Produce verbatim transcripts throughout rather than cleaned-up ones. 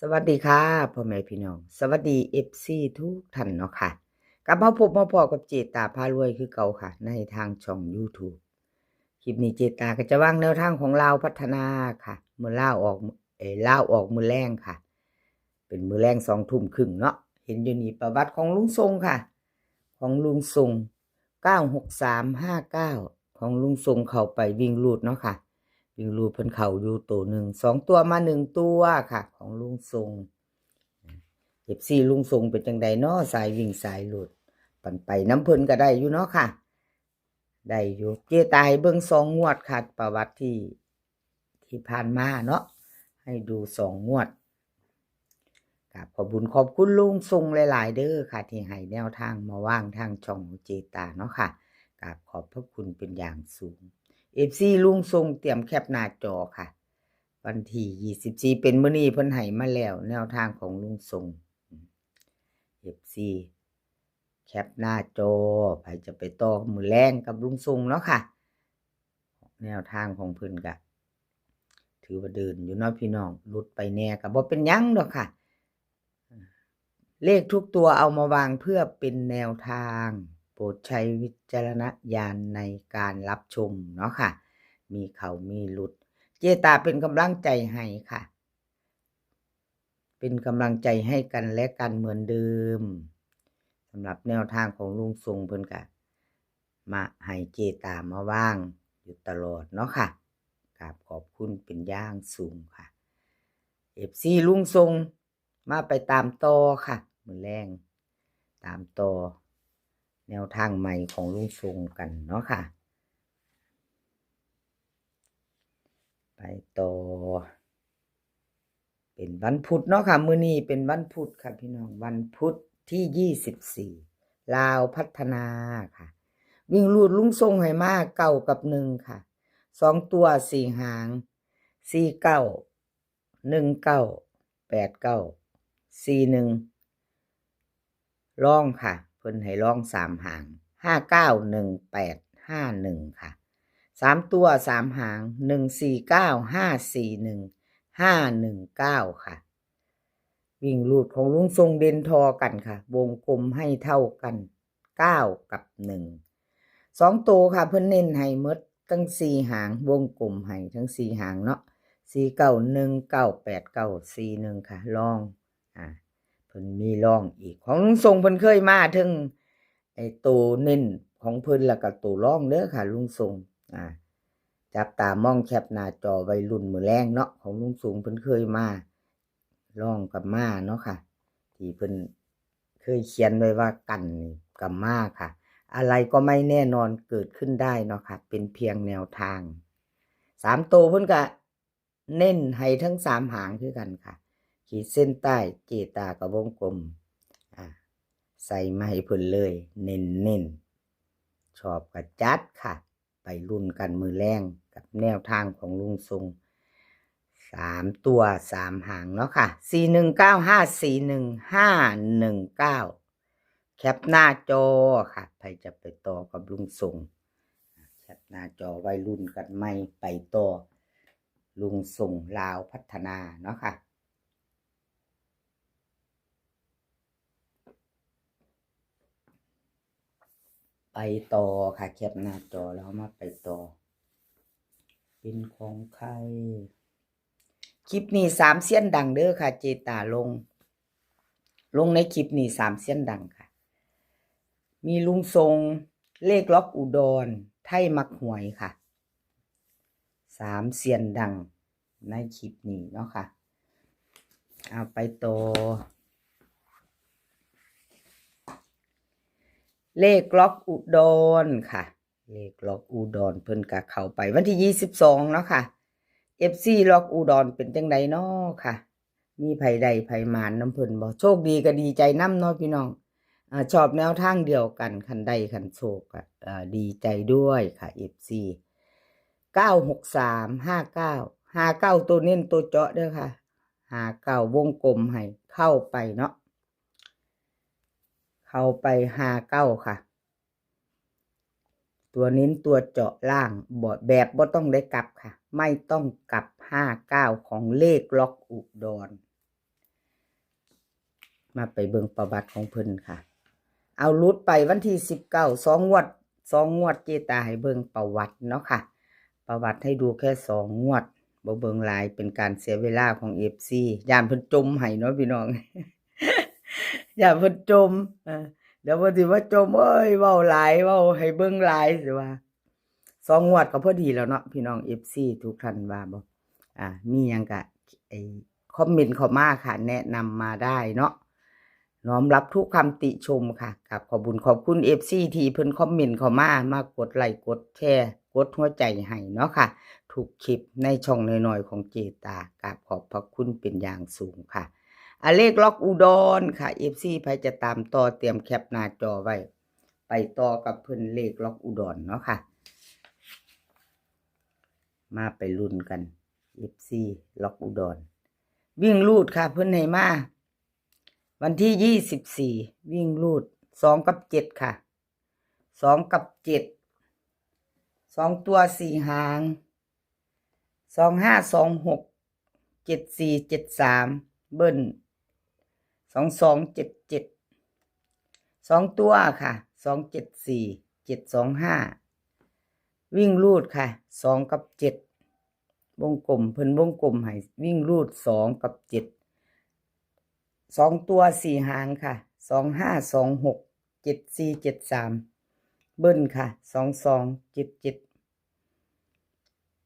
สวัสดีค่ะพ่อแม่พี่น้อง สวัสดี เอฟซี ทุกท่านเนาะค่ะ กลับมาพบมาพ้อกับเจตาพารวยคือเก่าค่ะ ในทางช่อง YouTube คลิปนี้เจตาก็จะวางแนวทางของลาวพัฒนาค่ะ มื้อลาวออก เอ่อ ลาวออกมื้อแลงค่ะ เป็นมื้อแลงสองทุ่มครึ่งเนาะ เห็นอยู่นี่ประวัติของลุงทรงค่ะ ของลุงทรง เก้าหกสามห้าเก้า ของลุงทรงเข้าไปวิ่งรูดเนาะค่ะ วิ่งรูดเพิ่นเข้าอยู่ตัวหนึ่ง สองตัวมาหนึ่งตัวค่ะ ของลุงทรง เอฟซี ลุงทรงเป็นจังใดเนาะ สายวิ่งสายรูด ปันไปน้ำเพิ่นก็ได้อยู่เนาะค่ะ ได้อยู่ เจตาให้เบิ่งสองงวดค่ะ ประวัติที่ ที่ผ่านมาเนาะ ให้ดูสองงวด กราบขอบบุญขอบคุณลุงทรงหลายๆ เด้อค่ะ ที่ให้แนวทางมาวางทางช่องของเจตาเนาะค่ะ กราบขอบพระคุณเป็นอย่างสูง เอฟซี ลุงทรงเตรียมแคปหน้าจอค่ะ วันที่ยี่สิบสี่ เป็นมื้อนี้เพิ่นให้มาแล้ว แนวทางของลุงทรง เอฟซี แคปหน้าจอ ไผจะไปต่อมื้อแลงกับลุงทรงเนาะค่ะ แนวทางของเพิ่นก็ถือว่าเดินอยู่เนาะพี่น้อง หลุดไปแน่ก็บ่เป็นหยังดอกค่ะ เลขทุกตัวเอามาวางเพื่อเป็นแนวทาง โปรดใช้วิจารณญาณในการรับชมเนาะค่ะ มีเข้ามีหลุด เจตาเป็นกำลังใจให้ค่ะ เป็นกำลังใจให้กันและกันเหมือนเดิม สำหรับแนวทางของลุงทรงเพิ่นก็มาให้เจตามาวางอยู่ตลอดเนาะค่ะ กราบขอบคุณเป็นอย่างสูงค่ะ เอฟซี ลุงทรง มาไปตามต่อค่ะ มื้อแลง ตามต่อ แนวทางใหม่ของลุงทรงกันเนาะค่ะ ไปต่อ เป็นวันพุธเนาะค่ะ มื้อนี้เป็นวันพุธค่ะพี่น้อง วันพุธที่ยี่สิบสี่ ลาวพัฒนาค่ะ วิ่งรูดลุงทรงให้มาเก้ากับหนึ่งค่ะ สองตัวสี่หาง สี่เก้า หนึ่งเก้า แปดเก้า สี่หนึ่ง รองค่ะ เพิ่นให้รองสามหาง ห้าเก้า หนึ่งแปด ห้าหนึ่ง ค่ะ สามตัวสามหาง หนึ่งสี่เก้า ห้าสี่หนึ่ง ห้าหนึ่งเก้า ค่ะ วิ่งรูดของลุงทรงเด่นทอกันค่ะ วงกลมให้เท่ากัน เก้ากับหนึ่ง สองตัวค่ะ เพิ่นเน้นให้หมดทั้งสี่หาง วงกลมให้ทั้งสี่หางเนาะ สี่เก้า หนึ่งเก้า แปดเก้า สี่หนึ่ง ค่ะ รอง อ่า เพิ่นมีรองอีก ของลุงทรงเพิ่นเคยมาถึง ไอ้ตัวเน้นของเพิ่นแล้วก็ตัวรองเด้อค่ะ ลุงทรง อ่า จับตามองแคปหน้าจอไว้รุ่นมื้อแลงเนาะ ของลุงทรงเพิ่นเคยมา รองกับมาเนาะค่ะ ที่เพิ่นเคยเขียนไว้ว่ากันนี่กับมาค่ะ อะไรก็ไม่แน่นอนเกิดขึ้นได้เนาะค่ะ เป็นเพียงแนวทาง สามตัวเพิ่นก็เน้นให้ทั้งสามหางคือกันค่ะ ขีดเส้นใต้เจตากับวงกลม อ่า ใส่มาให้เพิ่นเลย เน้นๆ ชอบก็จัดค่ะ ไปรุ่นกันมื้อแลงกับแนวทางของลุงทรง สามตัวสามหางเนาะค่ะ สี่หนึ่งเก้า ห้าสี่หนึ่ง ห้าหนึ่งเก้า แคปหน้าจอค่ะ ใครจะไปต่อกับลุงทรง แคปหน้าจอไว้รุ่นกันใหม่ ไปต่อ ลุงทรงลาวพัฒนาเนาะค่ะ ไปต่อค่ะ แคปหน้าจอแล้วมาไปต่อ เป็นของใคร คลิปนี้สามเซียนดังเด้อค่ะ เจตาลง ลงในคลิปนี้สามเซียนดังค่ะ มีลุงทรง เลขล็อกอุดร ไทยมักหวยค่ะ สามเซียนดังในคลิปนี้เนาะค่ะ เอาไปต่อ เลขล็อกอุดรค่ะ เลขล็อกอุดรเพิ่นก็เข้าไปวันที่ยี่สิบสองเนาะค่ะ เอฟซี ล็อกอุดรเป็นจังใดเนาะค่ะ มีไผได้ไผหมานนำเพิ่นบ่ โชคดีก็ดีใจนำเนาะพี่น้อง อ่า ชอบแนวทางเดียวกัน คันได้คันโชคก็ อ่า ดีใจด้วยค่ะ เอฟซี เก้าหกสาม ห้าเก้า ห้าเก้า ตัวเน้นตัวเจาะเด้อค่ะ ห้าเก้า วงกลมให้เข้าไปเนาะ เข้าไป ห้าเก้า ค่ะ ตัวเน้นตัวเจาะล่าง บ่ แบบบ่ต้องได้กลับค่ะ ไม่ต้องกลับ ห้าเก้า ของเลขล็อกอุดร มาไปเบิ่งประวัติของเพิ่นค่ะ เอาหลุดไปวันที่สิบเก้า สองงวด สองงวด เจตาให้เบิ่งประวัติเนาะค่ะ ประวัติให้ดูแค่สองงวด บ่เบิ่งหลาย เป็นการเสียเวลาของ เอฟซี ย่านเพิ่นจ่มให้เนาะพี่น้อง ย่านเพิ่นจ่ม เออ เดี๋ยวเพิ่นสิว่าจ่ม เอ้ย เว้าหลาย เว้าให้เบิ่งหลาย สิว่า สองงวดก็พอดีแล้วเนาะ พี่น้อง เอฟซี ทุกท่านว่าบ่ อ่า มีหยังก็ ไอ้ คอมเมนต์เข้ามาค่ะ แนะนำมาได้เนาะ น้อมรับทุกคำติชมค่ะ กราบขอบบุญขอบคุณ เอฟซี ที่เพิ่นคอมเมนต์เข้ามา มากดไลค์ กดแชร์ กดหัวใจให้เนาะค่ะ ทุกคลิปในช่องน้อยๆของเจตา กราบขอบพระคุณเป็นอย่างสูงค่ะ อ่ะ เลขล็อกอุดรค่ะ เอฟซี ไผจะตามต่อ เตรียมแคปหน้าจอไว้ ไปต่อกับเพิ่นเลขล็อกอุดรเนาะค่ะ มาไปลุ้นกัน เอฟซี ล็อกอุดร วิ่งรูดค่ะ เพิ่นให้มา วันที่ยี่สิบสี่ วิ่งรูด สองกับเจ็ดค่ะ สองกับเจ็ด สองตัวสี่หาง สองห้า สองหก เจ็ดสี่ เจ็ดสาม เบิ้ล สองสอง เจ็ดเจ็ด สองตัวค่ะ สองเจ็ดสี่ เจ็ดสองห้า วิ่งรูดค่ะ สองกับเจ็ด วงกลม เพิ่นวงกลมให้ วิ่งรูด สองกับเจ็ด สองตัวสี่หางค่ะ สองห้า สองหก เจ็ดสี่ เจ็ดสาม เบิ้ลค่ะ สองสอง เจ็ดเจ็ด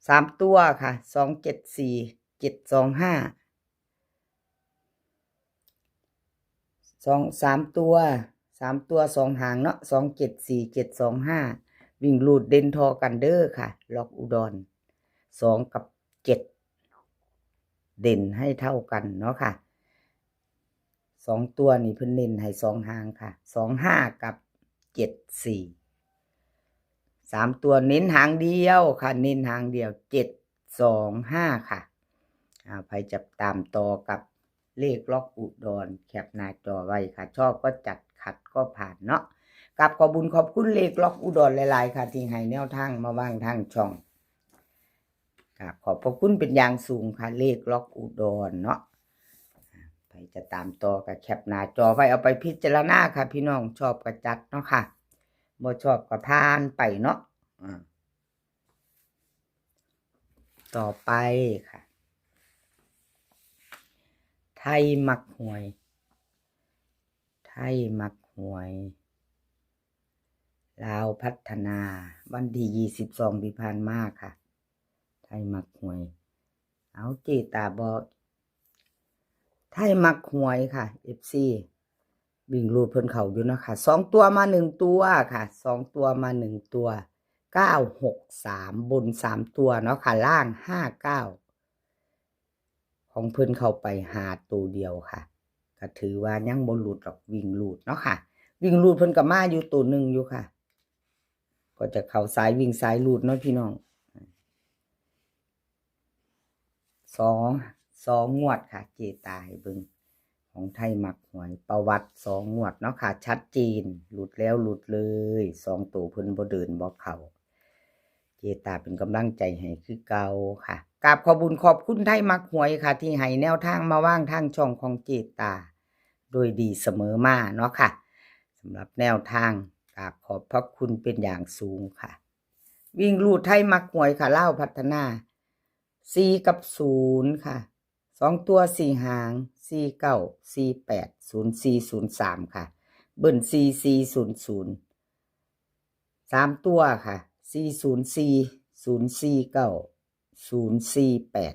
สามตัวค่ะ สองเจ็ดสี่ เจ็ดสองห้า สอง สามตัว สามตัวสองหางเนาะ สองเจ็ดสี่ เจ็ดสองห้า วิ่งรูดเด่นทอกันเด้อค่ะ ล็อกอุดร สองกับเจ็ด เด่นให้เท่ากันเนาะค่ะ สองตัวนี่เพิ่นเน้นให้สองหางค่ะ สองห้า กับ เจ็ดสี่ สามตัวเน้นหางเดียวค่ะ เน้นหางเดียว เจ็ดสองห้า ค่ะ อ่า ไผจะตามต่อกับเลขล็อกอุดร แคปหน้าจอไว้ค่ะ ชอบก็จัด ขัดก็ผ่านเนาะ กราบขอบบุญขอบคุณเลขล็อกอุดรหลายๆค่ะ ที่ให้แนวทางมาวางทางช่อง กราบขอบพระคุณเป็นอย่างสูงค่ะ เลขล็อกอุดรเนาะ ไผจะตามต่อก็แคปหน้าจอไว้ เอาไปพิจารณาค่ะ พี่น้อง ชอบก็จัดเนาะค่ะ บ่ชอบก็ผ่านไปเนาะ อ่า ต่อไปค่ะ ไทยมักหวย ไทยมักหวย ลาวพัฒนา วันที่ยี่สิบสองที่ผ่านมาค่ะ ไทยมักหวย เอาเจตาบอก ไทยมักหวยค่ะ เอฟซี วิ่งรูดเพิ่นเข้าอยู่เนาะค่ะ สองตัวมาหนึ่งตัวค่ะ สองตัวมาหนึ่งตัว เก้าหกสาม บนสามตัวเนาะค่ะ ล่างห้าเก้า ของเพิ่นเข้าไปหาตัวเดียวค่ะ ก็ถือว่ายังบ่หลุดดอก วิ่งรูดเนาะค่ะ วิ่งรูดเพิ่นก็มาอยู่ตัวหนึ่งอยู่ค่ะ ก็จะเข้าสายวิ่งสายรูดเนาะพี่น้อง สอง สองงวดค่ะ เจตาให้เบิ่ง ของไทยมักหวย ประวัติสองงวดเนาะค่ะ ชัดเจน หลุดแล้วหลุดเลย สองตัวเพิ่นบ่เดินบ่เข้า เจตาเป็นกำลังใจให้คือเก่าค่ะ กราบขอบบุญขอบคุณไทยมักหวยค่ะ ที่ให้แนวทางมาวางทางช่องของเจตา โดยดีเสมอมาเนาะค่ะ สำหรับแนวทาง กราบขอบพระคุณเป็นอย่างสูงค่ะ วิ่งรูดไทยมักหวยค่ะ ลาวพัฒนา สี่กับศูนย์ค่ะ สองตัวสี่หาง สี่เก้า สี่แปด ศูนย์สี่ ศูนย์สาม ค่ะ เบิ้ล สี่สี่ศูนย์ศูนย์ สามตัวค่ะ สี่ศูนย์สี่ ศูนย์สี่เก้า ศูนย์สี่แปด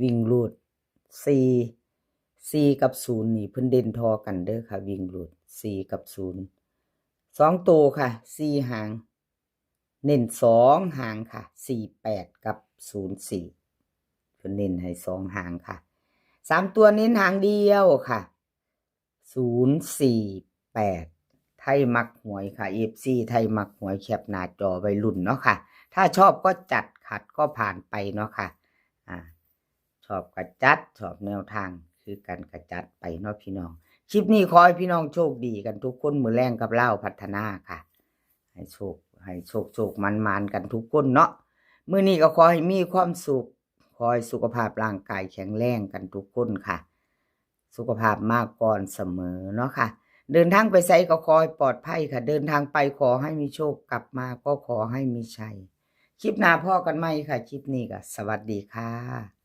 วิ่งรูด สี่ สี่กับศูนย์นี่เพิ่นเด่นทอกันเด้อค่ะ วิ่งรูด สี่กับศูนย์ สองตัวค่ะ สี่หาง เน้นสองหางค่ะ สี่แปด กับ ศูนย์สี่ เพิ่นเน้นให้สองหางค่ะ สามตัวเน้นหางเดียวค่ะ ศูนย์สี่แปด ไทยมักหวยค่ะ เอฟซี ไทยมักหวย แคปหน้าจอไว้ลุ้นเนาะค่ะ ถ้าชอบก็จัด ขัดก็ผ่านไปเนาะค่ะ อ่า ชอบก็จัด ชอบแนวทางคือกันก็จัดไปเนาะพี่น้อง คลิปนี้ขอให้พี่น้องโชคดีกันทุกคน มื้อแลงกับลาวพัฒนาค่ะ ให้โชค ให้โชคโชคหมานหมานกันทุกคนเนาะ มื้อนี้ก็ขอให้มีความสุข ขอให้สุขภาพร่างกายแข็งแรงกันทุกคนค่ะ สุขภาพมาก่อนเสมอเนาะค่ะ เดินทางไปไสก็ขอให้ปลอดภัยค่ะ เดินทางไปขอให้มีโชค กลับมาก็ขอให้มีชัย คลิปหน้าพ้อกันใหม่ค่ะ คลิปนี้ก็สวัสดีค่ะ